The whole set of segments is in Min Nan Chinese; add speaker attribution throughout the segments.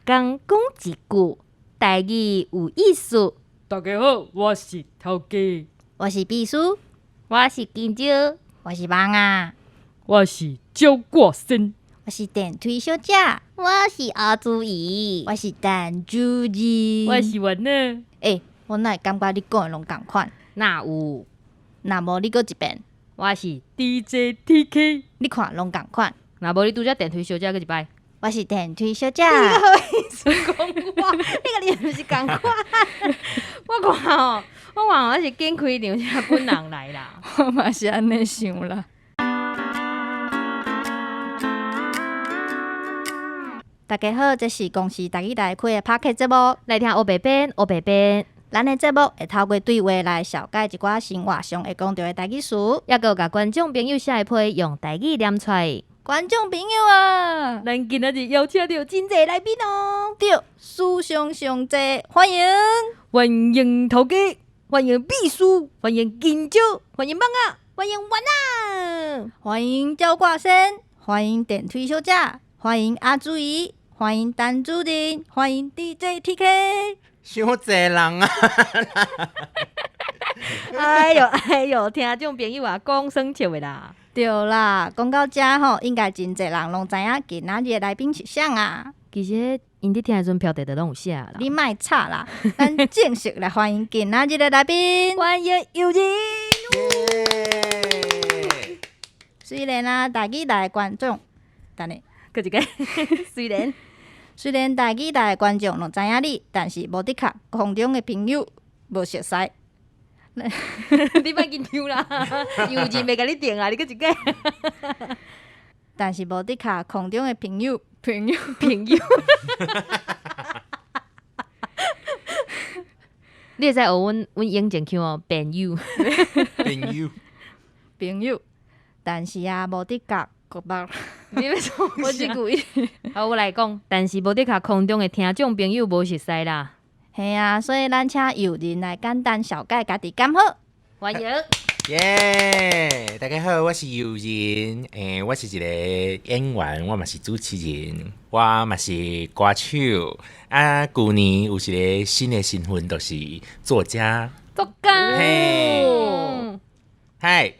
Speaker 1: 工講一句，台語有意思。
Speaker 2: 大家好，我是頭家，
Speaker 3: 我是秘書，
Speaker 1: 我是金蕉，
Speaker 3: 我是網仔，
Speaker 2: 我是趙國新，
Speaker 3: 我是電推小姐，
Speaker 1: 我是阿朱姨，
Speaker 3: 我是陳主任，
Speaker 2: 我是雲仔。
Speaker 3: 欸，我哪會感覺你講的攏仝款？
Speaker 1: 哪有？
Speaker 3: 若無你閣一遍。
Speaker 1: 我是
Speaker 2: DJ TK，
Speaker 3: 你看攏仝款。
Speaker 1: 若無你拄才電推小姐閣一擺。
Speaker 3: 我是電推小姐。
Speaker 1: 你好意思講我？你共你毋是仝款？我看吼，我看我是緊開場才本人來啦。
Speaker 4: 我嘛是按呢想啦。
Speaker 3: 大家好，這是公視台語台開的 Podcast 節目，
Speaker 1: 來聽烏白編，烏白編。
Speaker 3: 咱的節目會透過對話來紹介一寡生活上會講著的台語詞，
Speaker 1: 抑閣共觀眾朋友寫的批用台語念出來。
Speaker 3: 觀眾朋友啊，
Speaker 1: 咱今仔日邀請著真濟來賓哦，
Speaker 3: 對，史上上濟，歡迎，
Speaker 1: 歡迎頭家，歡迎秘書，歡迎金蕉，歡迎網仔，歡迎丸仔，
Speaker 3: 歡迎趙掛先，歡迎電推小姐，歡迎阿朱姨，歡迎陳主任，歡迎 DJ TK。
Speaker 5: 傷濟人啊！
Speaker 1: 哎喲哎喲，聽眾朋友啊，講耍笑的啦。
Speaker 3: 對啦，講到遮吼，應該真濟人攏知影今仔日的來賓是啥啊？
Speaker 1: 其實𪜶佇聽的時陣標題就攏有寫啦。
Speaker 3: 你莫吵啦，咱正式來歡迎今仔日的來賓，
Speaker 1: 歡迎尤仁。
Speaker 3: 雖然啊，台語台的觀眾，等下，
Speaker 1: 閣一个，雖然。
Speaker 3: 雖然台語台的觀眾攏知影你，但是無的確空中的朋友無熟似。
Speaker 1: 你莫緊張啦，尤仁袂共你定啊，你閣一个。
Speaker 3: 但是無的確空中的朋友，
Speaker 4: 朋友，
Speaker 1: 朋友。你會使學阮阮永正腔哦，朋友，
Speaker 5: 朋友，
Speaker 3: 朋友。但是啊，無的確。國北，
Speaker 1: 你欲創
Speaker 4: 我這句。
Speaker 1: 好，我來講，但是無的確空中的聽眾朋友無熟似啦。
Speaker 3: 嘿啊，所以咱請尤仁來簡單紹介家己，敢好？
Speaker 1: 歡迎。
Speaker 5: 耶，大家好，我是尤仁，欸，我是一個演員，我嘛是主持人，我嘛是歌手。啊，舊年有一個新的身份，就是作家。
Speaker 1: 作家。
Speaker 5: 嘿。嗨。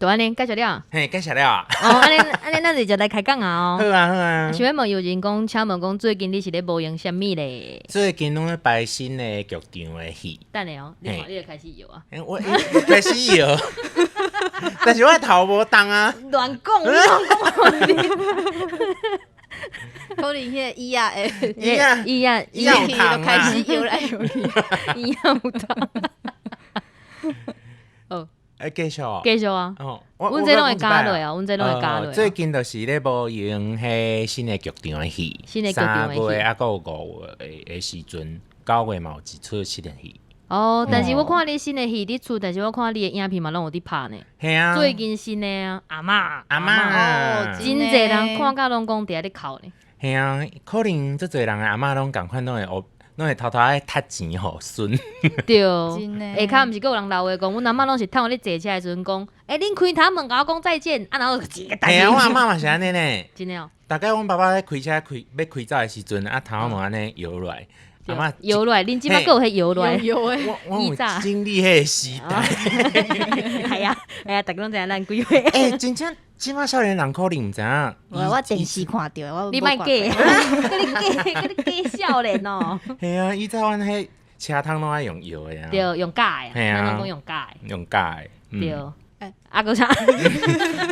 Speaker 1: 就按呢，介紹了。
Speaker 5: 嘿，介紹了。
Speaker 1: 哦，按呢按呢，咱就直接來開講啊！
Speaker 5: 好啊，好啊。
Speaker 1: 想欲問尤仁講，請問講最近你是咧無閒啥物咧？
Speaker 5: 最近攏咧排新的劇場的戲。
Speaker 1: 等下哦，你看你就開始搖啊！
Speaker 5: 我開始搖，但是我頭無動啊。
Speaker 1: 亂講，你亂講。
Speaker 3: 可能彼个椅仔會，
Speaker 5: 椅仔
Speaker 1: 椅仔
Speaker 5: 椅仔有
Speaker 3: 就開始搖來搖去，
Speaker 1: 椅仔有動。哦。
Speaker 5: 欸，繼續，
Speaker 1: 繼續啊！
Speaker 5: 哦，
Speaker 1: 阮這攏會加落啊，阮這攏會加落。
Speaker 5: 最近就是咧無閒彼新的劇場的戲，
Speaker 1: 新的劇場的戲，3
Speaker 5: 月啊，閣有5月的時陣，9月嘛有一齣新的戲。
Speaker 1: 哦，但是我看你新的戲佇出，但是我看你的影片嘛攏有佇拍呢。
Speaker 5: 嘿啊。
Speaker 1: 最近新的啊，阿嬤，
Speaker 5: 阿嬤，
Speaker 1: 真濟人看甲攏講佇遐咧哭呢。
Speaker 5: 嘿啊，可能足濟人的阿嬤攏仝款，攏會學。攏會偷偷愛趁錢予孫。
Speaker 1: 對，下跤毋是閣有人留話講，阮阿嬤攏是趁我咧坐車的時陣講，欸，恁開頭門共我講再見，啊，然後就一个
Speaker 5: 嘿啊，阮阿嬤嘛是按呢呢。
Speaker 1: 真的哦。
Speaker 5: 逐概阮爸爸咧開車開欲開走的時陣，啊，頭門按呢搖落來，阿嬤
Speaker 1: 搖落來，恁這擺閣有彼搖落來？
Speaker 4: 有欸。
Speaker 5: 我有經歷彼個時代。
Speaker 1: 係啊，係啊，逐家攏知影咱幾歲。
Speaker 5: 欸，真正這擺少年人可能毋知影。
Speaker 3: 我電視看著，我
Speaker 1: 你莫假，閣你假，閣你假少年哦。
Speaker 5: 嘿啊，以前阮彼車窗攏愛用搖的啊。
Speaker 1: 對，用膠的。咱攏講用膠的。
Speaker 5: 用膠的。
Speaker 1: 對。啊，閣啥？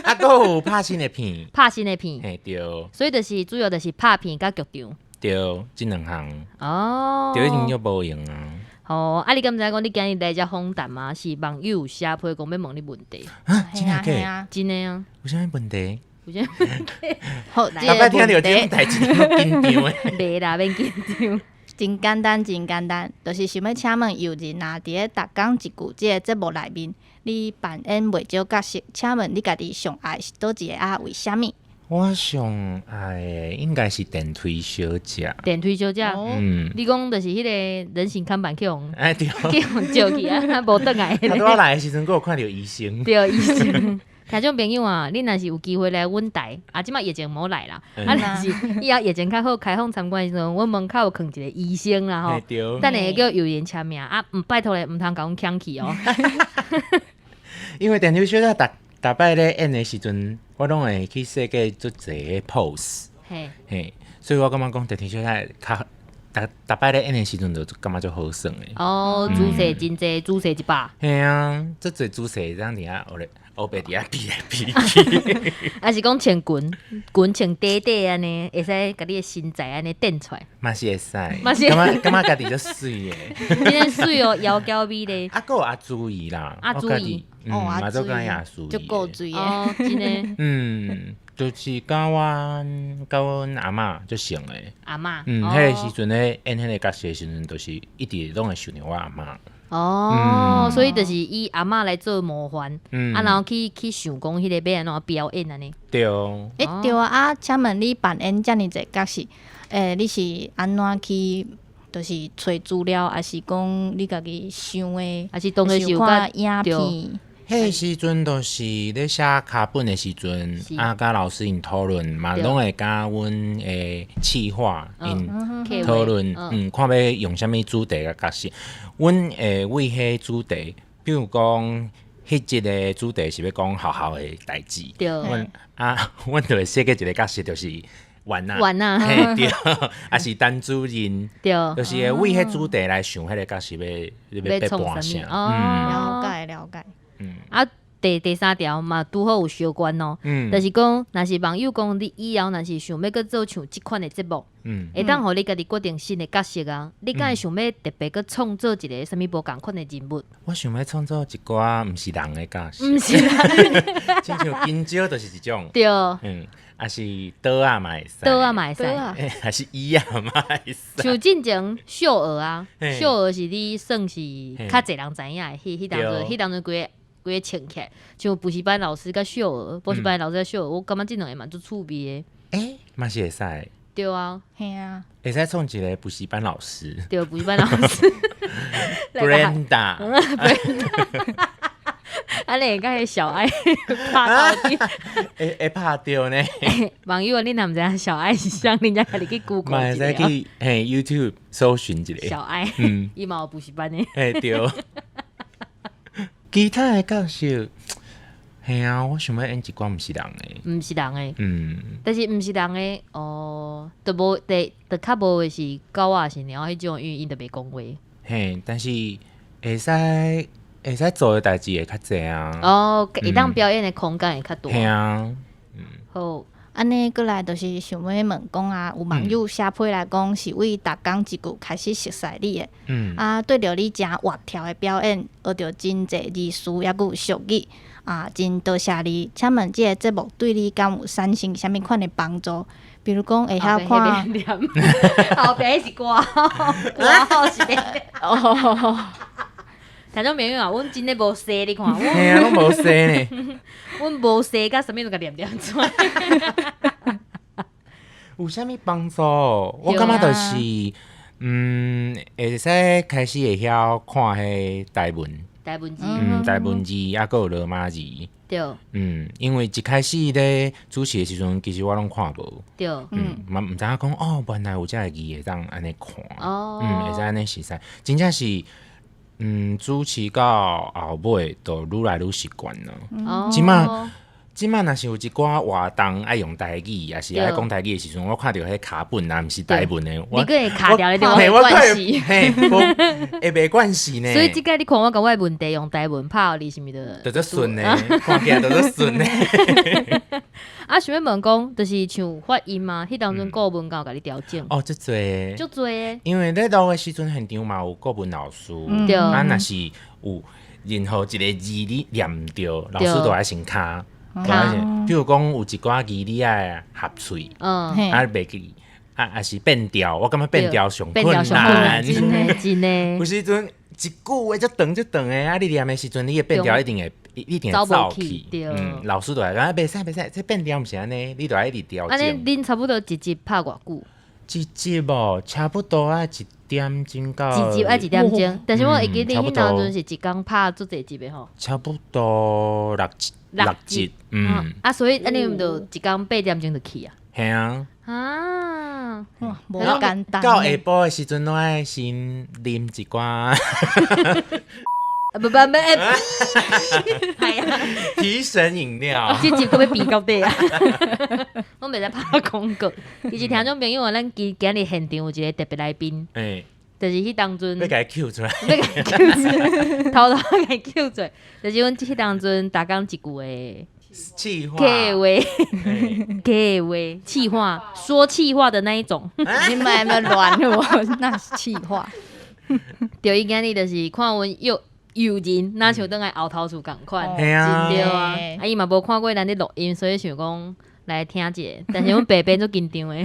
Speaker 5: 啊，閣有拍新的片。
Speaker 1: 拍新的片。
Speaker 5: 嘿，對。
Speaker 1: 所以就是主要就是拍片佮劇場。
Speaker 5: 對，這兩項。
Speaker 1: 哦。
Speaker 5: 對，已經足無閒啊。
Speaker 1: 哦，啊！你敢毋知影講你今日來遮訪談嗎？是網友寫批講欲問你問題。
Speaker 5: 啊，真的假？
Speaker 1: 真的啊。
Speaker 5: 有啥物問題？
Speaker 1: 有啥物問題？
Speaker 3: 好，
Speaker 5: 逐擺聽著這種代誌攏緊張的。
Speaker 1: 袂啦，免緊張。
Speaker 3: 真簡單，真簡單，就是想欲請問尤仁啊，佇咧逐工一句這个節目內面，你扮演袂少角色，請問你家己上愛是佗一个啊？為啥物？
Speaker 5: 我上愛的應該是電推小姐。
Speaker 1: 電推小姐，
Speaker 5: 嗯，
Speaker 1: 你講就是彼个人形看板去予，
Speaker 5: 哎對，
Speaker 1: 去予借去啊，無轉來。
Speaker 5: 他拄仔來的時陣，閣有看著醫生。
Speaker 1: 對，醫生。聽眾朋友啊，你若是有機會來阮台，啊，這擺疫情無來啦，啊，若是以後疫情較好開放參觀的時陣，阮門口有囥一個醫生啦吼，等下會叫有人簽名啊，毋拜託咧，毋通共阮搶去哦。
Speaker 5: 因為電梯小姐逐逐擺咧演的時陣，我攏會去設計足濟個 pose，嘿，所以我感覺講電梯小姐較逐逐擺咧演的時陣，就感覺足好耍的。
Speaker 1: 哦，姿勢真濟，姿勢100。
Speaker 5: 嘿啊，足濟姿勢這樣佇遐，烏咧烏白佇遐比來比去。
Speaker 1: 還是講穿裙，裙穿短短按呢，會使共你的身材按呢展出來。
Speaker 5: 嘛是會使，
Speaker 1: 嘛是
Speaker 5: 感覺感覺家己足媠的。
Speaker 1: 真的媠哦，窈窕美麗。
Speaker 5: 啊，閣有阿朱姨啦，
Speaker 1: 阿朱姨，
Speaker 5: 哦，阿朱姨，阿朱姨，
Speaker 3: 足古錐的。
Speaker 1: 哦，真的。
Speaker 5: 嗯，就是佮阮佮阮阿嬤足像的。
Speaker 1: 阿嬤。
Speaker 5: 嗯，彼个時陣咧演彼个角色的時陣，就是一直攏會想著我阿嬤。
Speaker 1: 哦，所以就是以阿嬤來做模範，啊，然後去想講彼个欲按怎表演按呢。
Speaker 5: 對。
Speaker 3: 欸，對啊，啊，請問你扮演遮爾濟角色，欸，你是按怎去，就是揣資料，還是講你家己想的？
Speaker 1: 還是當初是有
Speaker 3: 看影片？
Speaker 5: 彼個時陣就是咧寫腳本的時陣，啊，佮老師𪜶討論嘛，攏會佮阮的企劃𪜶討論，嗯，看欲用啥物主題佮角色。阮會為彼主題，比如講，彼集的主題是欲講學校的代誌，阮啊，阮就會設計一個角色，就是員仔，
Speaker 1: 員仔，
Speaker 5: 嘿對，抑是班主任，
Speaker 1: 對，
Speaker 5: 就是會為彼主題來想彼個角色欲欲扮啥，
Speaker 3: 了解了解。
Speaker 5: 嗯，
Speaker 1: 啊，第三條嘛，拄好有相關哦，就是講，若是網友講你以後若是想欲閣做像這款的節目，會當予你家己決定新的角色啊，你敢會想欲特別閣創造一個啥物無仝款的人物？
Speaker 5: 我想欲創造一寡毋是人的角色，
Speaker 1: 毋是人，
Speaker 5: 親像金蕉就是一種，
Speaker 1: 對，
Speaker 5: 嗯，抑是桌仔嘛會使，
Speaker 1: 桌仔嘛會使，
Speaker 5: 抑是椅仔嘛會使。
Speaker 1: 像進前秀娥啊，秀娥是你算是較濟人知影的，彼當陣，彼當陣規个。規个穿起來，像補習班老師佮秀娥，補習班老師佮秀娥，我感覺這兩個嘛足趣味的。
Speaker 5: 欸，嘛是會使。
Speaker 1: 對啊，
Speaker 3: 嘿啊，
Speaker 5: 會使創一個補習班老師。
Speaker 1: 對，補習班老師。
Speaker 5: Brenda。
Speaker 1: 按呢會佮彼小愛拍到底。
Speaker 5: 會拍著呢。
Speaker 1: 網友啊，你若毋知影小愛是啥，你才家己去 Google
Speaker 5: 嘛會使去嘿 YouTube 搜尋一下。
Speaker 1: 小愛，伊嘛有補習班的。
Speaker 5: 嘿對。其他的角色，嘿啊，我想欲演一寡毋是人的，
Speaker 1: 毋是人的，
Speaker 5: 嗯，
Speaker 1: 但是毋是人的哦，就無就就較無的是狗仔是貓彼種，因為𪜶就袂講話。
Speaker 5: 嘿，但是會使會使做的代誌會較濟啊。
Speaker 1: 哦，會當表演的空間會較大。
Speaker 5: 嘿啊，
Speaker 1: 嗯，好。
Speaker 3: 按呢，閣來就是想欲問講啊，有網友寫批來講是為逐工一句開始熟似你的，啊，對著你誠活跳的表演，學著真濟字詞，抑閣有俗語，啊，真多謝你。請問這个節目對你敢有產生啥物款的幫助？比如講會曉看，
Speaker 1: 後壁彼是歌，歌號是哦。聽眾朋友啊，阮真的無說，你看，
Speaker 5: 嘿啊，攏無說呢。
Speaker 1: 阮無說，佮啥物攏共念念出來。
Speaker 5: 有啥物幫助？我感覺就是，嗯，會使開始會曉看彼台文。
Speaker 1: 台文字。
Speaker 5: 嗯，台文字，抑閣有羅馬字。
Speaker 1: 對。
Speaker 5: 嗯，因為一開始咧主持的時陣，其實我攏看無。
Speaker 1: 對。
Speaker 5: 嗯，嘛毋知影講哦，原來有這个字會當按呢看。
Speaker 1: 哦。
Speaker 5: 嗯，會使按呢熟似，真正是。嗯，主持到後尾，就愈來愈習慣了。
Speaker 1: 哦。
Speaker 5: 這擺，這擺若是有一寡活動愛用台語，抑是愛講台語的時陣，我看著彼腳本啊，毋是台文的，
Speaker 1: 你閣會卡牢咧對無關係，
Speaker 5: 嘿，會袂關係呢。
Speaker 1: 所以這擺你看我共我的問題用台文拍予你，是毋是
Speaker 5: 就？就足順呢，看起來就足順呢。
Speaker 1: 啊，想欲問講，就是像發音啊，彼當陣顧問敢有共你調整？
Speaker 5: 哦，足濟，
Speaker 1: 足濟。
Speaker 5: 因為咧錄的時陣，現場嘛有顧問老師，
Speaker 1: 對。
Speaker 5: 啊，若是有任何一个字你念毋對，老師都愛先卡。比如講有一寡字你愛合喙，啊袂記，啊抑是變調，我感覺變調上困難。
Speaker 1: 真的真的。
Speaker 5: 有時陣一句話足長足長的，啊你念的時陣，你的變調一定會一定會走去。嗯，老師就會講，袂使袂使，這變調毋是按呢，你著愛一直調整。
Speaker 1: 按呢，恁差不多一集拍偌久？
Speaker 5: 一集無，差不多愛一點鐘到。
Speaker 1: 一集愛一點鐘，但是我會記得彼當陣是一工拍足濟集的吼。
Speaker 5: 差不多六集。六集，嗯。
Speaker 1: 啊，所以按呢就一工8點鐘就去啊。
Speaker 5: 嘿啊。
Speaker 1: 啊，
Speaker 3: 哇，無簡單。
Speaker 5: 到下晡的時陣，攏愛先啉一寡。
Speaker 1: 不不不，係啊，
Speaker 5: 提神飲料。
Speaker 1: 這集閣欲變到底啊！我袂使拍廣告。其實聽眾朋友啊，咱今今日現場有一個特別來賓，就是彼當陣
Speaker 5: 欲共伊抾出來，
Speaker 1: 欲共伊抾出來，偷偷共伊抾出來，就是阮彼當陣逐工一句的
Speaker 5: 企劃，
Speaker 1: 計劃，計劃，企劃，說氣話的那一種。
Speaker 3: 你莫按呢亂我，那是氣話。
Speaker 1: 對，伊今日就是看阮幼友人，若像轉來後頭厝仝款，
Speaker 5: 嘿啊，
Speaker 1: 對啊，啊伊嘛無看過咱咧錄音，所以想講來聽一下。但是阮爸爸足緊張的，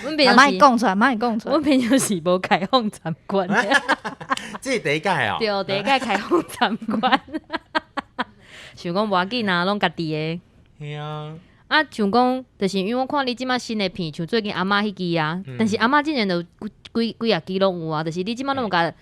Speaker 1: 阮平常時
Speaker 3: 莫講出來，莫講出來。
Speaker 1: 阮平常時無開放參觀，
Speaker 5: 這是第一屆哦。
Speaker 1: 對，第一屆開放參觀，想講無要緊啊，攏家己的。
Speaker 5: 嘿啊。
Speaker 1: 啊，像講，就是因為我看你這馬新的片，像最近阿嬤彼支啊，但是阿嬤之前就幾幾仔支攏有啊，就是你這馬攏有共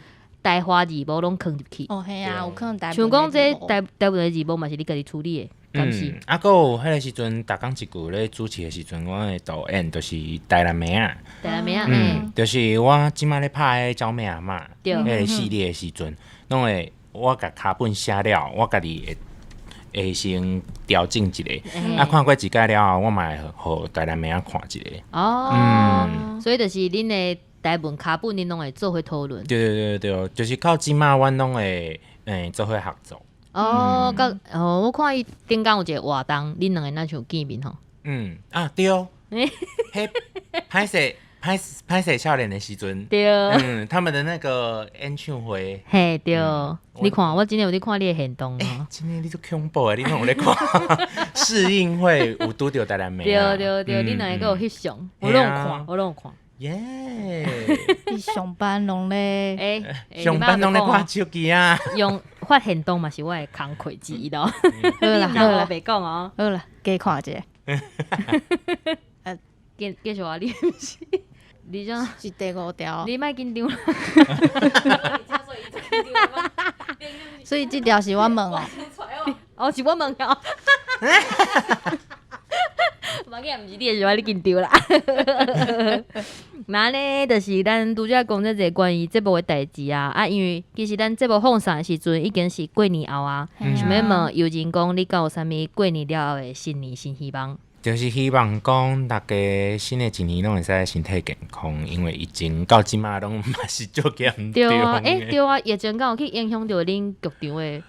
Speaker 1: 台華字幕攏囥入去。
Speaker 3: 哦，嘿啊，有囥台。
Speaker 1: 像講這台台文的字幕嘛是你家己處理的，敢是？
Speaker 5: 啊，閣有彼个時陣，逐工一句咧主持的時陣，我的導演就是台南妹仔。
Speaker 1: 台南妹仔，
Speaker 5: 嗯，就是我這馬咧拍彼個鳥妹阿嬤，彼个系列的時陣，攏會我共腳本寫了，我家己會先調整一下。啊，看過一擺了後，我嘛會予台南妹仔看一下。
Speaker 1: 哦，所以就是恁的台文腳本，恁攏會做伙討論。
Speaker 5: 對對對對，就是到這馬，阮攏會做伙合作。
Speaker 1: 哦，佮哦，我看伊頂工有一個活動，恁兩个若像見面吼。
Speaker 5: 嗯啊對，彼歹勢歹歹勢少年的時陣，
Speaker 1: 對，
Speaker 5: 嗯，他們的那個演唱會，
Speaker 1: 嘿對，你看我真的有咧看你的限動哦。
Speaker 5: 真的你足恐怖的，你攏有咧看試映會有拄著台南妹。
Speaker 1: 對對對，恁兩個閣有翕相，我攏有看，我攏有看。
Speaker 5: 耶！
Speaker 3: 你上班攏咧，
Speaker 1: 欸，
Speaker 5: 上班攏咧看手機啊。
Speaker 1: 用發限動嘛是我的工課之一咯。
Speaker 3: 好啦好啦，
Speaker 1: 袂講哦。
Speaker 3: 好啦，加看一下。
Speaker 1: 繼繼續啊！你毋是，你這
Speaker 3: 是第五條。
Speaker 1: 你莫緊張。
Speaker 3: 所以這條是我問哦。
Speaker 1: 哦，是我問哦。無緊，毋是你的是我你緊張啦。那呢，就是咱拄才講這個關於節目的代誌啊。啊，因為其實咱節目放送的時陣已經是過年後啊。想欲問友人講，你敢有啥物過年了後的新年新希望？
Speaker 5: 就是希望講大家新的一年攏會使身體健康，因為疫情到這馬攏嘛是足嚴重。
Speaker 1: 對啊，欸，對啊，疫情敢有去影響著恁劇場的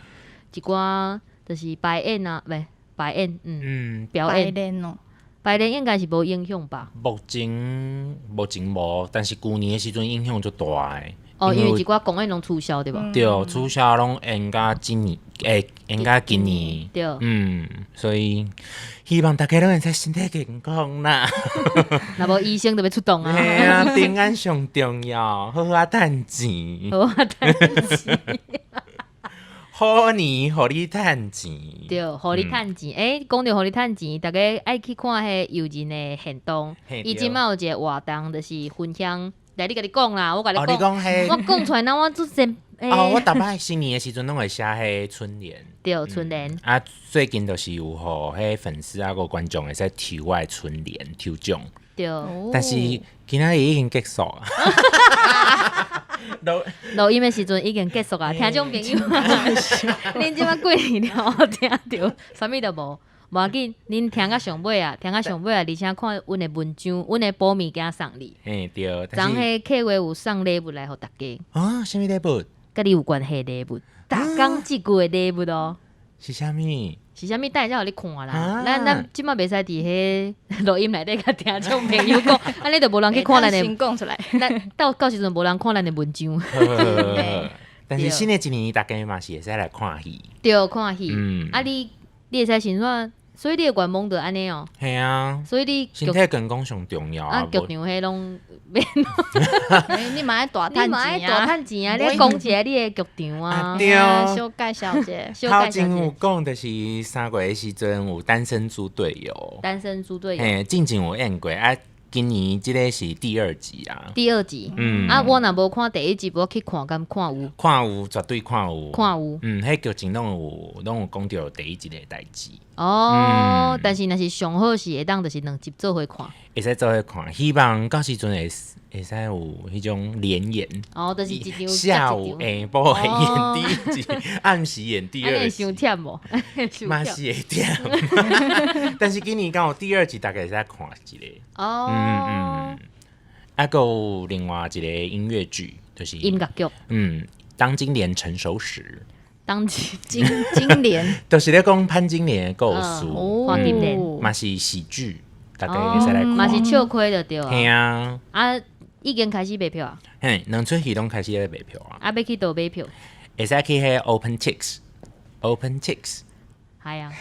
Speaker 1: 一寡，就是排演啊，袂排演，嗯，表演
Speaker 3: 哦。
Speaker 1: 排練應該是無影響吧？
Speaker 5: 目前無，但是舊年的時陣影響足大的。
Speaker 1: 哦，因為一寡公演攏取消對無？
Speaker 5: 對，取消攏延到今年，欸，延到今年。
Speaker 1: 對。
Speaker 5: 嗯，所以希望大家攏會使身體健康啦。
Speaker 1: 若無醫生就欲出動啊！
Speaker 5: 嘿啊，平安上重要，好好仔趁錢。
Speaker 1: 好好趁錢。
Speaker 5: 好年予你趁錢。
Speaker 1: 對，予你趁錢。欸，講著予你趁錢，大家愛去看彼個友人的限動。伊這馬有一個活動，就是分享。來，你家己講啦，我共你講，我講出來，那我做真。
Speaker 5: 哦，我逐擺新年的時陣攏會寫彼春聯。
Speaker 1: 對，春聯。
Speaker 5: 啊，最近就是有予彼粉絲啊閣觀眾會使抽我的春聯抽獎。
Speaker 1: 對。
Speaker 5: 但是今仔日已經結束啊。
Speaker 1: 錄音的時陣已經結束啊，聽眾朋友，恁這馬過年了後聽著，啥物都無。無要緊，恁聽到上尾啊，聽到上尾啊，而且看阮的文章，阮的保物件送你。
Speaker 5: 嘿對。
Speaker 1: 昨彼客戶有送禮物來予大家。
Speaker 5: 啊，啥物禮物？
Speaker 1: 佮你有關係的禮物，逐工一句的禮物哦。
Speaker 5: 是啥物？
Speaker 1: 是啥物？等下才予你看啦。咱這馬袂使佇彼錄音內底共聽眾朋友講，按呢就無人去看咱的。
Speaker 3: 先講出來。
Speaker 1: 咱到時陣無人看咱的文章。
Speaker 5: 但是新的一年，大家嘛是會使來看戲。
Speaker 1: 對，看戲。嗯。啊你，你會使先怎？所以你的願望就按呢哦。
Speaker 5: 嘿啊。
Speaker 1: 所以你
Speaker 5: 身體健康上重要啊。
Speaker 1: 啊，劇場彼攏免。
Speaker 3: 你嘛愛大趁錢啊！
Speaker 1: 你嘛愛大趁錢啊！你講一下你的劇場啊。
Speaker 5: 對。
Speaker 3: 小介紹一下。
Speaker 5: 頭前有講，就是3月的時陣有單身豬隊友。
Speaker 1: 單身豬隊友。
Speaker 5: 嘿，進前有演過啊，今年這个是第二集啊。
Speaker 1: 第二集，啊，我若無看第一集，我去看，敢看有？
Speaker 5: 看有，絕對看有。
Speaker 1: 看有。
Speaker 5: 嗯，彼劇情攏有，攏有講著第一集的代誌。
Speaker 1: 哦，但是若是上好是會當，就是兩集做伙看。
Speaker 5: 會使做伙看，希望到時陣會會使有彼種連演。
Speaker 1: 哦，就是一場
Speaker 5: 下午下晡會演第一集，暗時演第二集。
Speaker 1: 傷忝無？
Speaker 5: 嘛是會忝。但是今年剛好第二集，大家會使看一下。
Speaker 1: 哦。
Speaker 5: 啊，閣有另外一個音樂劇，就是
Speaker 1: 音樂劇。
Speaker 5: 嗯，當金蓮成熟時。
Speaker 1: 當金
Speaker 3: 金蓮，
Speaker 5: 就是咧講潘金蓮的故事，
Speaker 1: 潘金蓮
Speaker 5: 嘛是喜劇，大家會使來看。
Speaker 1: 嘛是笑虧就對啊。
Speaker 5: 嘿啊。
Speaker 1: 啊，已經開始賣票啊？
Speaker 5: 嘿，兩齣戲攏開始咧賣票啊。
Speaker 1: 啊，欲去佗買票？
Speaker 5: 會使去彼 OpenTix，OpenTix。
Speaker 1: 係啊。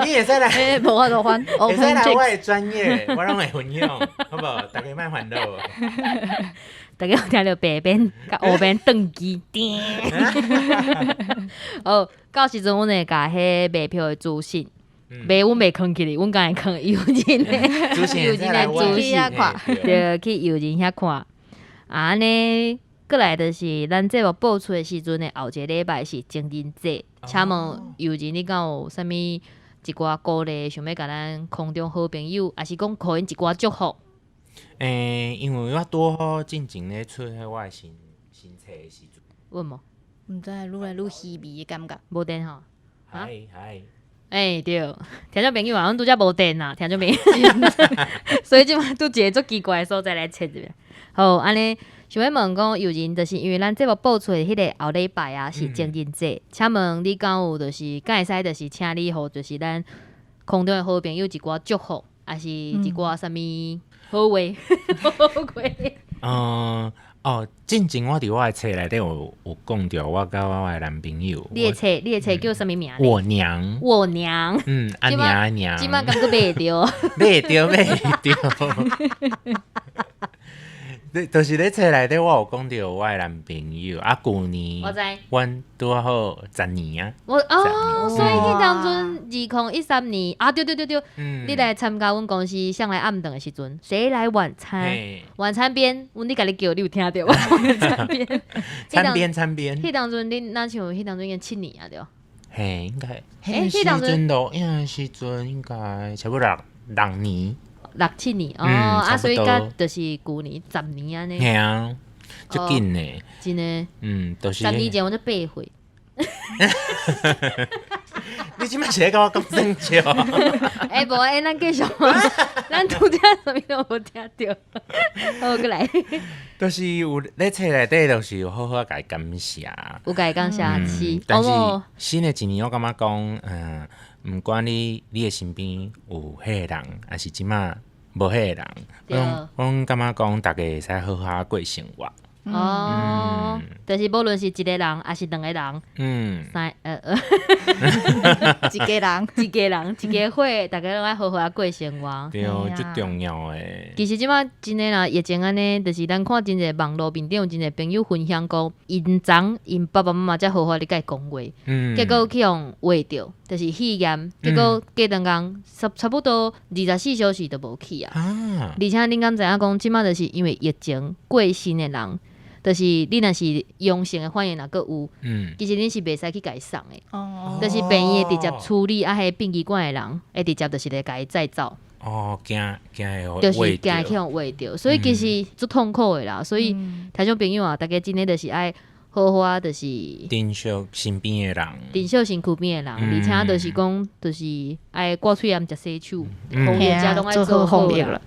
Speaker 5: 你會使來？
Speaker 4: 欸，無法度翻。
Speaker 5: 會使來我的專頁，我攏會分享，好無？大家莫煩惱。
Speaker 1: 大家有聽著白邊佮烏邊斷機，叮。哦，到時陣阮會共彼賣票的資訊，賣阮袂囥起哩，阮敢會囥友人的，友人的資訊，對，去友人遐看。啊，按呢，過來就是咱節目播出的時陣的後一個禮拜是情人節，請問友人你敢有啥物一寡鼓勵，想欲共咱空中好朋友，抑是講予𪜶一寡祝福？
Speaker 5: 欸，因為我拄好進前咧出彼我的新新冊的時陣，
Speaker 1: 穩無？
Speaker 3: 毋知愈來愈稀微的感覺。
Speaker 1: 無電吼？
Speaker 5: 係係。
Speaker 1: 欸，對，聽眾朋友啊，阮拄才無電啦，聽眾朋友，所以這擺拄一個足奇怪的所在來切一下。好，按呢想欲問講，友人就是因為咱節目播出的彼個後禮拜啊，是情人節，請問你敢有就是敢會使就是請你予就是咱空中的好朋友一寡祝福，抑是一寡啥物好話？好話。
Speaker 5: 嗯，哦，進前我佇我的冊內底有有講著，我佮我的男朋友。
Speaker 1: 你的冊叫啥物名？
Speaker 5: 我娘。
Speaker 1: 我娘。
Speaker 5: 嗯，阿娘阿娘。
Speaker 1: 這擺敢閣買會著？
Speaker 5: 買會著，買會著。對，就是咧冊內底，我有講著我的男朋友啊，舊年
Speaker 1: 我知，
Speaker 5: 阮拄好十年啊。
Speaker 1: 我哦，所以彼當陣2013年啊，對對對對，你來參加阮公司誰來暗頓的時陣，誰來晚餐？晚餐邊，阮咧共你叫，你有聽著無？晚餐邊，
Speaker 5: 餐邊餐邊。
Speaker 1: 彼當陣你若像彼當陣已經七年啊，對。
Speaker 5: 嘿，應該。
Speaker 1: 欸，
Speaker 5: 彼當陣錄影的時陣應該差不多六年。
Speaker 1: 六七年哦，啊，所以佮就是舊年十年按呢。
Speaker 5: 嘿啊，足緊的。
Speaker 1: 真的。
Speaker 5: 嗯，就是。
Speaker 1: 十年前我才八歲。
Speaker 5: 你這擺是咧共我講耍笑？
Speaker 1: 欸，無欸，咱繼續，咱拄才啥物攏無聽著。好，閣來。
Speaker 5: 就是有咧冊內底，就是有好好共伊感謝。
Speaker 1: 有共伊感謝是。
Speaker 5: 但是新的一年，我感覺講，毋管你你的身邊有彼個人，抑是這擺無彼個人，我攏感覺講，大家會使好好過生活。
Speaker 1: 哦，就是無論是一個人，抑是兩個人，三
Speaker 3: 一家人，
Speaker 1: 一家人，一家伙，大家攏愛好好仔過生活。
Speaker 5: 對，足重要的。
Speaker 1: 其實這擺真的啦，疫情按呢，就是咱看真濟網路面頂有真濟朋友分享講，𪜶昨𪜶爸爸媽媽才好好咧共伊講話，結果去予穢著，就是肺炎，結果過兩工差不多24小時就無去啊。而且恁敢知影講，這擺就是因為疫情過身的人，就是你若是陽性的反應若閣有，其實恁是袂使去共伊送的，就是病院會直接處理，啊，彼殯儀館的人會直接就是來共伊載走。
Speaker 5: 哦，驚驚會
Speaker 1: 就是驚去予穢著，所以其實足痛苦的啦。所以聽眾朋友啊，大家真的就是愛好好啊，就是
Speaker 5: 珍惜身邊的人，
Speaker 1: 珍惜身軀邊的人，而且就是講，就是愛掛喙罨、食洗手，防疫遮攏愛做好啦。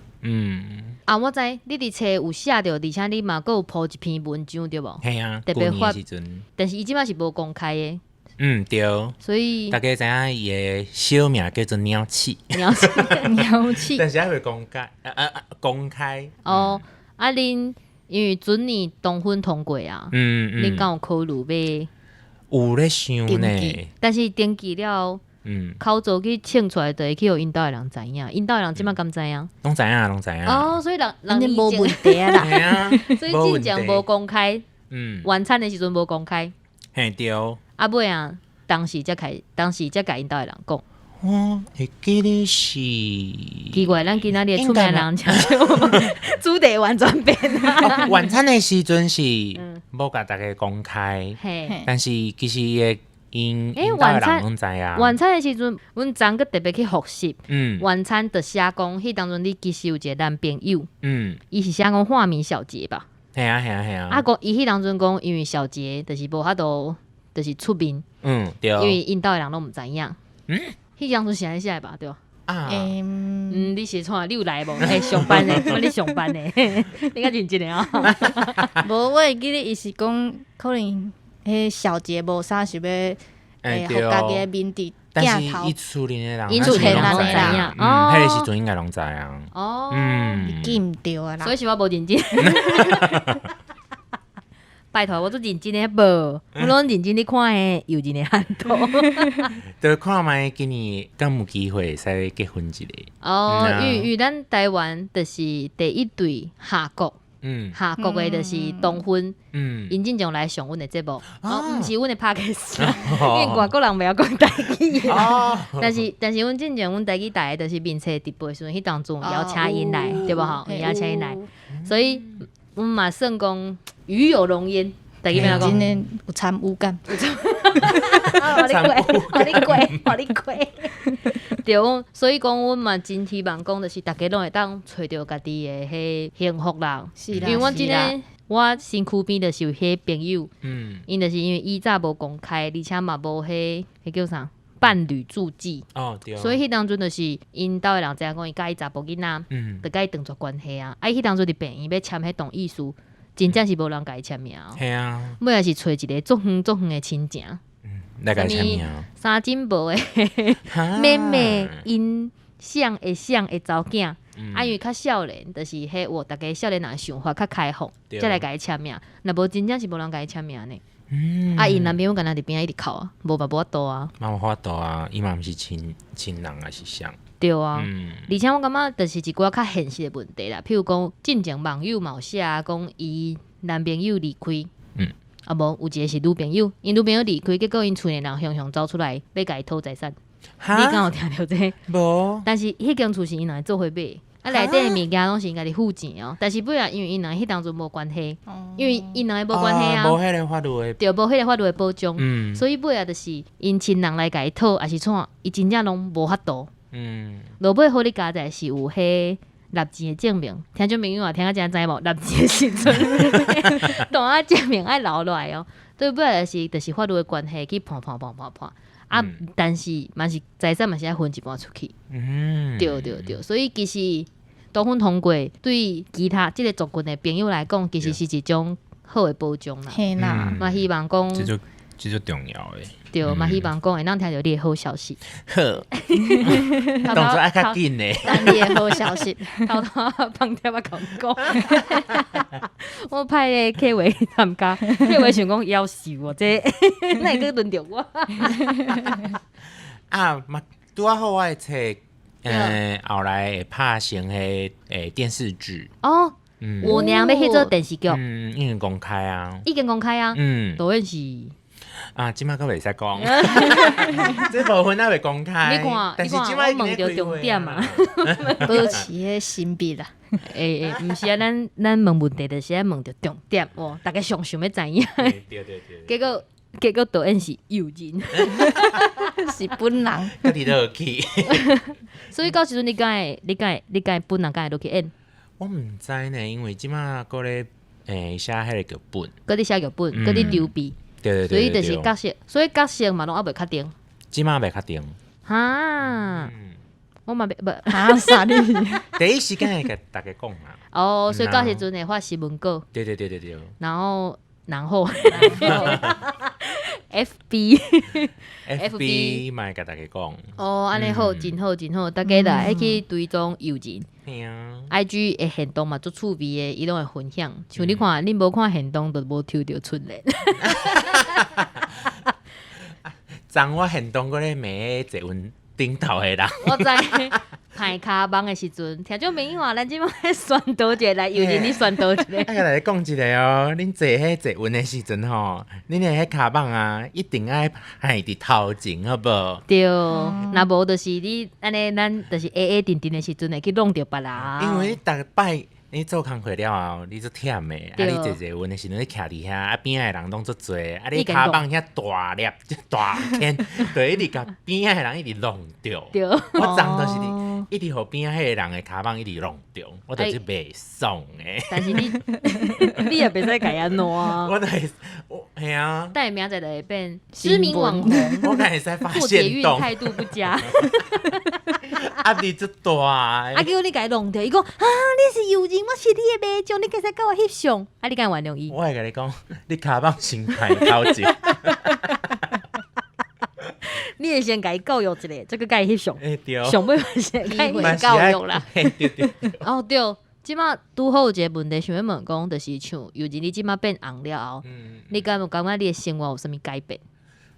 Speaker 1: 啊，我知你佇冊有寫著，而且你嘛閣有鋪一篇文章對無？
Speaker 5: 嘿啊，
Speaker 1: 特別發
Speaker 5: 舊年的時陣，
Speaker 1: 但是伊這擺是無公開的。
Speaker 5: 嗯，對。
Speaker 1: 所以
Speaker 5: 大家知影伊的小名叫做鳥鼠。
Speaker 1: 鳥鼠，
Speaker 4: 鳥鼠。
Speaker 5: 但是還袂公開，公開。
Speaker 1: 哦，啊，恁因為準年同婚通過啊，恁敢有考慮欲？
Speaker 5: 有咧想呢。
Speaker 1: 但是登記了。口座去清出來，就會去予𪜶兜的人知影，𪜶兜的人這擺敢知影？
Speaker 5: 攏知影，攏知影。
Speaker 1: 哦，所以人人
Speaker 3: 無問題啊啦。
Speaker 1: 所以進前無公開，晚餐的時陣無公開。
Speaker 5: 嘿對。
Speaker 1: 啊尾啊，當時才開，當時才共𪜶兜的人講。
Speaker 5: 我會記得是
Speaker 1: 奇怪，咱今仔日出名人請主題完全變
Speaker 5: 哦，晚餐的時陣是無共大家公開，
Speaker 1: 嘿，
Speaker 5: 但是其實伊的𪜶𪜶兜的
Speaker 1: 晚餐
Speaker 5: 人攏知啊。
Speaker 1: 晚餐的時陣，阮昨閣特別去複習。晚餐就寫講，彼當陣你其實有一個男朋友，伊是寫講化名小傑吧？
Speaker 5: 係啊係啊係啊。
Speaker 1: 啊，講伊彼當陣講，因為小傑就是無法度，就是出面，
Speaker 5: 對。
Speaker 1: 因為𪜶兜的人攏毋知影。彼當陣是按呢寫的吧？對。
Speaker 5: 啊。
Speaker 1: 嗯，你是創？你有來無？欸，上班的，我咧上班的，你較認真的啊。
Speaker 3: 無，我會記得伊是講，可能彼小傑無啥想欲，欸，予家己的面佇
Speaker 5: 但是
Speaker 3: 鏡頭
Speaker 5: 伊厝裡的人，𪜶
Speaker 1: 厝的人攏知影。
Speaker 5: 彼个時陣應該攏知啊。
Speaker 3: 記毋著啊啦。
Speaker 1: 所以是我無認真。拜託，我足認真的無，我攏認真咧看彼誘人的限度。
Speaker 5: 就看覓今年敢有機會會使結婚一下。
Speaker 1: 哦，因為咱台灣就是第一對韓國，韓國的就是同婚，𪜶進前來上阮的節目，哦，毋是阮的 podcast，因為外國人袂曉講台語。但是阮進前阮台語台的就是面冊直播的時陣，彼當陣邀請𪜶來，對無吼？邀請𪜶來，所以阮嘛算講與有榮焉，台語欲按怎講？
Speaker 3: 真的有參與感。
Speaker 1: 予你過，予你過，予你過。對，所以講，阮嘛真希望講，就是逐家攏會當揣著家己的彼幸福啦。
Speaker 3: 是啦，
Speaker 1: 因為阮真的，我身軀邊就是有彼朋友，𪜶就是因為以早無公開，而且嘛無彼彼叫啥伴侶註記。
Speaker 5: 哦，對。
Speaker 1: 所以彼當陣就是𪜶兜的人知影講，伊佮伊查埔囡仔，就佮伊斷絕關係啊。啊，伊彼當陣佇病院欲簽彼同意書，真正是無人共伊簽名。
Speaker 5: 係啊。
Speaker 1: 尾仔是揣一個足遠足遠的親情。
Speaker 5: 來共伊簽名。
Speaker 1: 三金無的妹妹，𪜶想會想的查某囝，啊，因為較少年，就是彼有逐家少年人的想法較開放，才來共伊簽名。若無真正是無人共伊簽名呢。啊，𪜶男朋友敢若佇邊仔一直哭啊，無嘛無法度啊。
Speaker 5: 嘛無法度啊，伊嘛毋是親親人抑是啥？
Speaker 1: 對啊，而且我感覺就是一寡較現實的問題啦，譬如講，進前網友嘛有寫講伊男朋友離開，啊無有一個是女朋友，𪜶女朋友離開，結果𪜶厝的人雄雄走出來欲共伊討財產。你敢有聽著這個？
Speaker 5: 無。
Speaker 1: 但是彼間厝是𪜶兩个做伙買，啊內底的物件攏是𪜶家己付錢哦。但是尾仔因為𪜶兩个彼當陣無關係，因為𪜶兩個無關係啊，
Speaker 5: 無彼個法律的，
Speaker 1: 對，無彼個法律的保障，所以尾仔就是𪜶親人來共伊討，抑是創，伊真正攏無法度。落尾好你佳哉是有彼納錢的證明，聽眾朋友也聽甲這知無？納錢的時陣，檔案證明愛留落來哦。對，尾仔就是法律的關係去判判判判判啊，但是嘛是財產嘛是愛分一半出去。對對對，所以其實同婚通過對其他這個族群的朋友來講，其實是一種好的保障啦。
Speaker 3: 嘿啦，
Speaker 1: 嘛希望講，
Speaker 5: 這足重要的。
Speaker 1: 對，嘛希望講會當聽著你的好消息。
Speaker 5: 好，動作愛較緊咧。
Speaker 3: 等你的好消息，
Speaker 1: 偷偷放帖仔共講。我派个客戶參加，客戶想講夭壽哦，這哪會閣輪著我？
Speaker 5: 啊，嘛拄仔好，我會冊，後來會拍成彼電視劇。
Speaker 1: 哦，我娘欲去做電視劇。
Speaker 5: 嗯，已經公開啊。
Speaker 1: 已經公開啊。導演是。
Speaker 5: 啊，這馬閣袂使講，這部分還袂公開。
Speaker 1: 你看，
Speaker 5: 但是這
Speaker 1: 我問著重點嘛，
Speaker 3: 保持彼神秘啦。
Speaker 1: 欸欸，毋是啊，咱咱問問題就是愛問著重點，哦，逐家上想欲知影。
Speaker 5: 對對對。
Speaker 1: 結果導演是誘人，
Speaker 3: 是本人。
Speaker 5: 家己落去。
Speaker 1: 所以到時陣你敢會，你敢會，你敢會本人敢會落去演？
Speaker 5: 我毋知呢，因為這馬閣咧寫彼个劇本，
Speaker 1: 閣咧寫劇本，閣咧籌備。
Speaker 5: 對對對，
Speaker 1: 所以就是角色，所以角色嘛攏猶未確定。
Speaker 5: 這馬未確定。
Speaker 1: 哈，我嘛袂無
Speaker 3: 哈啥你？
Speaker 5: 第一時間會共大家講啊。
Speaker 1: 哦，所以到時陣會發新聞稿。
Speaker 5: 對對對對對。
Speaker 1: 然後，然後，FB
Speaker 5: FB 嘛會共大家講。
Speaker 1: 哦，按呢好，真好，真好，大家來去追蹤誘人。
Speaker 5: 嘿啊。
Speaker 1: IG 的限動嘛足趣味的，伊攏會分享。像你看，恁無看限動，就無抽著春聯。
Speaker 5: 昨我限動閣咧罵坐阮頂頭的人。
Speaker 1: 我知，歹跤蠓的時陣，聽眾朋友啊，咱這擺宣導一下來，尤仁你宣導一下。
Speaker 5: 啊，來講一下哦，恁坐彼捷運的時陣吼，恁的彼跤蠓啊，一定愛擺佇頭前，好無？
Speaker 1: 對，若無就是你按呢，咱就是矮矮陣陣的時陣會去弄著別人。
Speaker 5: 因為你逐擺你做工課了後，你足忝的，啊，你坐捷運的時陣，你徛佇遐，啊邊仔的人攏足濟，啊，你跤蠓遐大粒，大鉗，就一直共邊仔的人一直弄著。
Speaker 1: 對，
Speaker 5: 我昨就是一直予邊仔彼个人的跤蠓一直弄著，我就是袂爽的。
Speaker 1: 但是你你也袂使共伊按怎啊。
Speaker 5: 我就是我嘿啊，
Speaker 1: 但明仔載就會變知名網紅，
Speaker 5: 我敢會使發
Speaker 1: 做捷
Speaker 5: 限動，
Speaker 1: 運態度不佳。
Speaker 5: 壓力足大
Speaker 1: 啊，
Speaker 5: 的。
Speaker 1: 結果你共伊弄著，伊講啊，你是友人，我是你的迷眾，你會使佮我翕相，啊，你敢會原諒伊？
Speaker 5: 我會共你講，你跤蠓先擺頭前。
Speaker 1: 你會先共伊教育一下，再閣共伊翕相。
Speaker 5: 欸對，
Speaker 1: 上尾嘛是會共伊
Speaker 5: 嘛是
Speaker 3: 教育啦。
Speaker 5: 嘿對對。
Speaker 1: 哦對，這擺拄好有一個問題想欲問講，就是像尤仁你這擺變紅了後，你敢有感覺你的生活有啥物改變？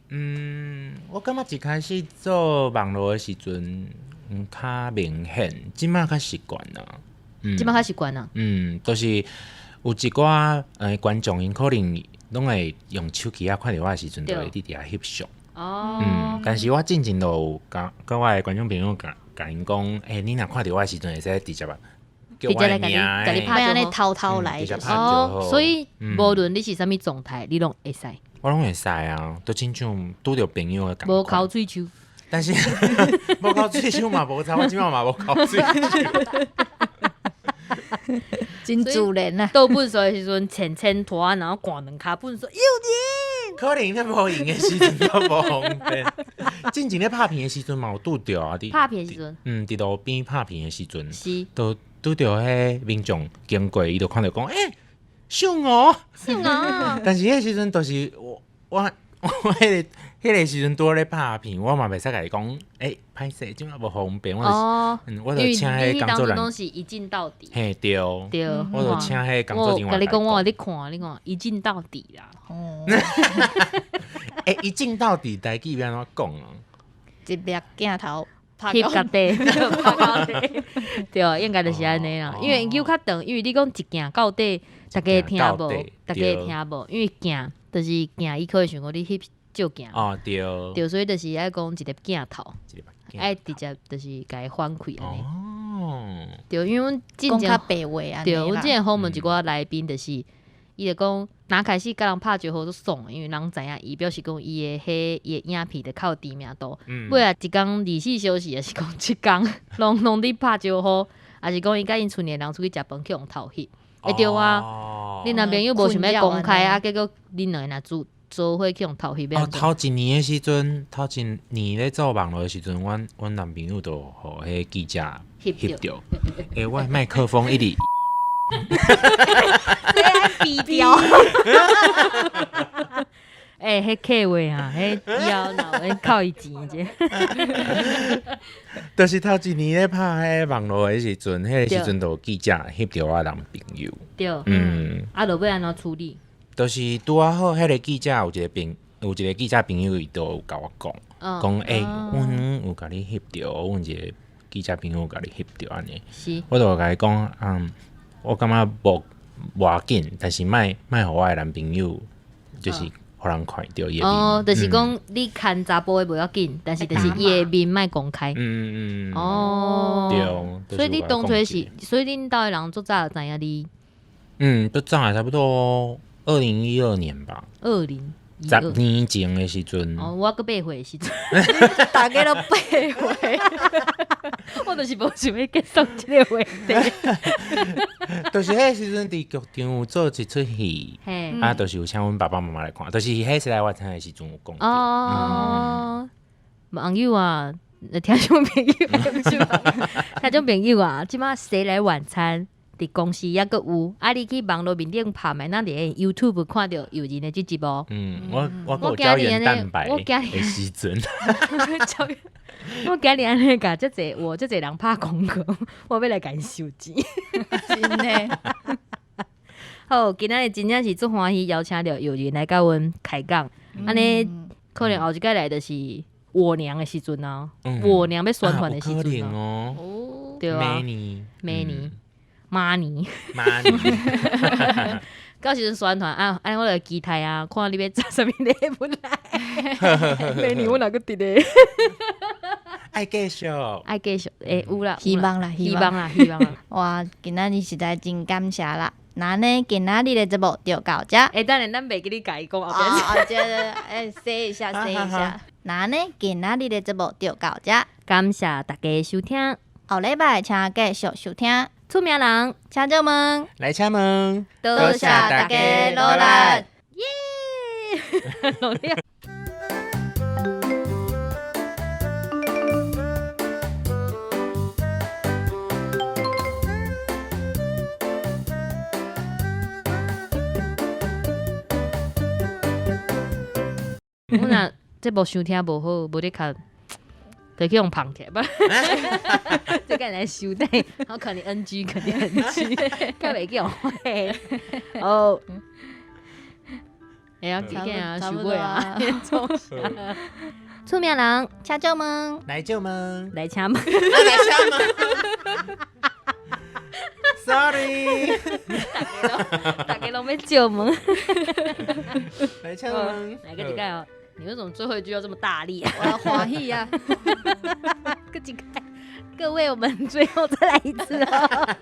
Speaker 5: 嗯，我感覺一開始做網路的時陣，較明顯，這擺較習慣啦。
Speaker 1: 這擺較習慣啊？
Speaker 5: 嗯，就是有一寡觀眾，𪜶可能攏會用手機仔看著我的時陣，就會佇遐翕相。
Speaker 1: 哦。
Speaker 5: 但是我進前就有共佮我的觀眾朋友共共𪜶講，欸，你若看著我的時陣，會使直接啊叫我的名，
Speaker 1: 共你拍
Speaker 3: 欲按呢偷偷來就是。
Speaker 1: 哦，所以無論你是啥物狀態，你攏會使。
Speaker 5: 我攏會使啊，都親像拄著朋友的
Speaker 1: 無剾喙鬚，
Speaker 5: 但是無剾喙鬚嘛無差，我這擺嘛無剾喙鬚。
Speaker 4: 真自然啊！
Speaker 1: 倒糞埽的時陣，淺淺拖，然後摜兩跤糞埽，尤仁。
Speaker 5: 可能咧無閒的時陣都無方便。進前咧拍片的時陣嘛有拄著啊，佇
Speaker 1: 拍片的時陣，
Speaker 5: 佇路邊拍片的時陣，
Speaker 1: 是
Speaker 5: 都拄著彼民眾經過，伊就看著講，欸，秀娥，
Speaker 1: 秀娥。
Speaker 5: 但是彼時陣就是我我我彼個時陣拄咧拍片，我嘛袂使共伊講，欸，歹勢，這擺無方便，我就我就請彼工作人員
Speaker 1: 是一鏡到底，
Speaker 5: 嘿對，
Speaker 1: 對，
Speaker 5: 我就請彼工作人員。
Speaker 1: 我共你講，我有咧看，你看一鏡到底啦。
Speaker 4: 哦，
Speaker 5: 欸，一鏡到底，台語欲按怎講啊？
Speaker 3: 一粒鏡頭
Speaker 1: 翕到底，拍到底，對，應該就是按呢啦。因為有較長，因為你講一鏡到底，大家會聽無？大家會聽無？因為鏡就是鏡，伊可能想講你翕照鏡。
Speaker 5: 哦，對。
Speaker 1: 對，所以就是愛講一粒鏡頭，愛直接就是共伊反開按呢。
Speaker 5: 哦。
Speaker 1: 對，因為阮之前
Speaker 3: 講較白話按呢。
Speaker 1: 對，阮之前訪問一寡來賓，就是伊就講，若開始佮人拍招呼足爽的，因為人知影伊表示講伊的彼伊的影片就較有知名度。尾仔一工24小時，抑是講一工，攏攏佇拍招呼，抑是講伊佮𪜶村的人出去食飯去予偷翕。會對啊，恁男朋友無想欲公開啊，結果恁兩个若做做伙去予偷翕。
Speaker 5: 哦，頭一年的時陣，頭一年咧做網路的時陣，阮阮男朋友就予彼記者翕著。欸，我的麥克風一直。
Speaker 1: 這愛嗶掉。欸，彼客話啊，彼以後若有扣伊錢者。
Speaker 5: 就是頭一年咧拍彼網路的時陣，彼个時陣就有記者翕著我男朋友。
Speaker 1: 對。啊，落尾按怎處理？
Speaker 5: 就是拄仔好，彼个記者有一個朋，有一個記者朋友，伊就有共我講，講欸，阮有共你翕著，阮一個記者朋友有共你翕著按呢。
Speaker 1: 是。
Speaker 5: 我就共伊講，我感覺無無要緊，但是莫莫予我的男朋友，就是予人看著伊的面。
Speaker 1: 哦，就是講你牽查埔的無要緊，但是就是伊的面莫公開。哦。
Speaker 5: 對。
Speaker 1: 所以你當初是，所以恁兜的人足早就知影你。
Speaker 5: 足早差不多2012年吧。 20 10年前的時陣。
Speaker 1: 哦，我閣八歲的時陣。
Speaker 4: 大家都八歲。
Speaker 1: 我就是無想欲結束這个話題。
Speaker 5: 就是彼時陣佇劇場有做一齣戲，啊，就是有請阮爸爸媽媽來看，就是彼時來我聽的時陣有講。
Speaker 1: 哦，網友啊，聽眾朋友，聽眾朋友啊，這擺誰來晚餐？佇公視抑閣有，啊！你去網路面頂拍覓，咱佇 YouTube 看著尤仁的這集無？
Speaker 5: 嗯，我我閣有膠原蛋白的時陣，
Speaker 1: 我今日按呢共遮濟我遮濟人拍廣告，我欲來共𪜶收錢。
Speaker 4: 真的。
Speaker 1: 好，今仔日真正是足歡喜邀請著尤仁來佮阮開講，按呢可能後一擺來就是我娘的時陣啊，我娘欲宣傳的時陣啊。
Speaker 5: 哦。
Speaker 1: 對啊，
Speaker 5: 明
Speaker 1: 明年，明年，
Speaker 5: 明年，
Speaker 1: 到時陣宣傳啊，按呢我就期待啊，看你欲紮啥物禮物來。
Speaker 2: 明年我哪閣佇咧？
Speaker 5: 愛繼續，
Speaker 1: 愛繼續，欸，有啦，
Speaker 4: 希望啦，
Speaker 1: 希望啦，希望啦。
Speaker 3: 哇，今仔日實在真感謝啦！那呢，今仔日的節目就到這。
Speaker 1: 欸，等下咱袂記你共伊講後壁。
Speaker 3: 啊，這個，欸，說一下，說一下。那呢，今仔日的節目就到這。
Speaker 1: 感謝大家收聽，
Speaker 3: 後禮拜請繼續收聽。
Speaker 1: 出名人，
Speaker 3: 請借問，
Speaker 5: 來請問，
Speaker 3: 多謝大家努力，
Speaker 1: 耶！努力。我若節目收聽無好，無咧較，就去予放起來吧。這個來收帶，我肯定 NG，肯定 NG，較袂去予發。哦，會啊，幾件啊，收尾啊，出名人，
Speaker 3: 請借問，
Speaker 5: 來借問，
Speaker 1: 來請問，
Speaker 5: 來請問。Sorry，
Speaker 1: 大家攏欲借問，
Speaker 5: 來請問，
Speaker 1: 來閣一擺哦。你為什麼最後一句要這麼大力啊？
Speaker 4: 我要歡喜啊！
Speaker 1: 閣一擺，各位，我們最後再來一次哦。